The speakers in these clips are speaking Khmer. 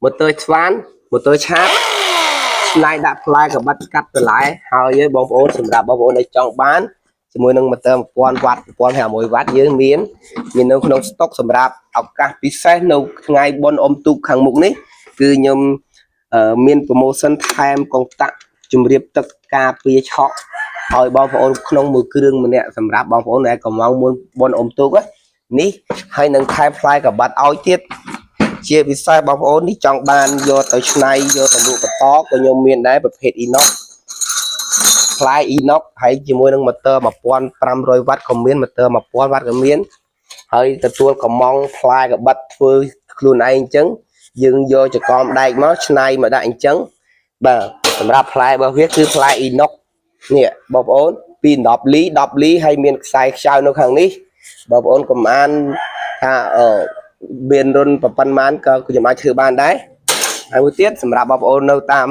ម៉ូទ័រស្វានម៉ូទ័រឆាបឆ្នៃដាក់ផ្លែកបាត់កាត់បន្លែហើយបងប្អូនសម្រាប់បងប្អូនដែលចង់បានជាមួយនឹងម៉ូទ័រ1000វ៉ាត់1500វ៉ាត់យើងមានមាននៅក្នុងស្តុកសម្រាប់ឱកាសពិសេសនៅថ្ងៃបុណ្យអុំទូកខាងមុខនេះគឺខ្ញុំមាន promotion ថែមកុងតាក់ជំរាបទឹកការពារឆក់ឲ្យបងប្អូនក្នុងមួយគ្រឿងម្នាក់សម្រាប់បងប្អូនដែលកំងមុនបុណ្យអុំទូកនេះហើយនឹងថែមផ្លែកបាត់ឲ្យទៀតជាពិសេសបងប្អូននេះចង់បានយកទៅឆ្នៃយកទៅលក់បន្តក៏ខ្ញុំមានដែរប្រភេទ inox ផ្លែ inox ហើយជាមួយនឹងម៉ូទ័រ1500វ៉ាត់ក៏មានម៉ូទ័រ1000វ៉ាត់ក៏មានហើយទទួលកំងផ្លែកបាត់ធ្វើខ្លួនឯងអញ្ចឹងយើងយកចកមដែកមកឆ្នៃមកដាក់អញ្ចឹងបាទសម្រាប់ផ្លែរបស់វាគឺផ្លែ inox នេះបងប្អូនពី10លី10លីហើយមានខ្សែខ្ចៅនៅខាងនេះបងប្អូនកុំអានថាអឺមានរុនប៉ុន្មានក៏ខ្ញុំអាចធ្វើបានដែរហើយមួយទៀតសម្រាប់បងប្អូននៅតាម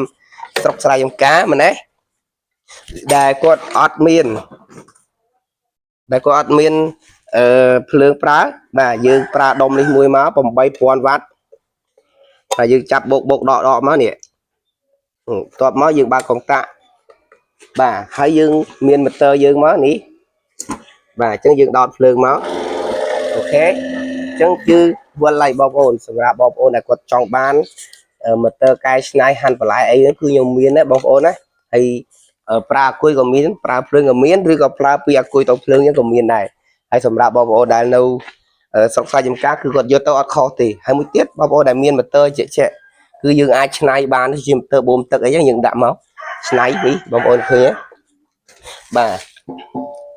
ស្រុកស្រែចំការមែនទេដែលគាត់អត់មានដែលគាត់អត់មានអឺភ្លើងប្រើបាទយើងប្រើដុំនេះមួយមក8000វ៉ាត់ហើយយើងចាប់បោកបោកដកដកមកនេះបន្ទាប់មកយើងបើកកុងតាក់បាទហើយយើងមានម៉ូទ័រយើងមកនេះបាទអញ្ចឹងយើងដោតភ្លើងមក OK អញ្ចឹងគឺវិលឡៃបងប្អូនសម្រាប់បងប្អូនដែលគាត់ចង់បានម៉ូទ័រកែច្នៃហាន់បន្លែអីហ្នឹងគឺខ្ញុំមានដែរបងប្អូនណាហើយប្រើអាគុយក៏មានប្រើភ្លើងក៏មានឬក៏ប្រើពីអាគុយទៅភ្លើងអញ្ចឹងក៏មានដែរហើយសម្រាប់បងប្អូនដែលនៅស្រុកស្រែចំការគឺគាត់យកទៅអត់ខុសទេហើយមួយទៀតបងប្អូនដែលមានម៉ូទ័រជាក់គឺយើងអាចច្នៃបានជាម៉ូទ័របូមទឹកអីចឹងយើងដាក់មកច្នៃនេះបងប្អូនឃើញទេបាទ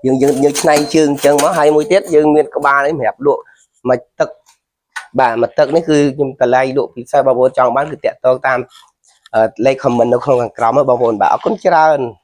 យើងយើងយើងច្នៃជើងអញ្ចឹងមកហើយមួយទៀតយើងមានក្បាលនេះសម្រាប់លក់មួយទឹកបាទមួយទឹកនេះគឺខ្ញុំតម្លៃលក់ពិសេសបងប្អូនចង់បានគឺតាក់ទងតាមលេខ comment នៅក្នុងខាងក្រោមបងប្អូនបាទអរគុណច្រើន។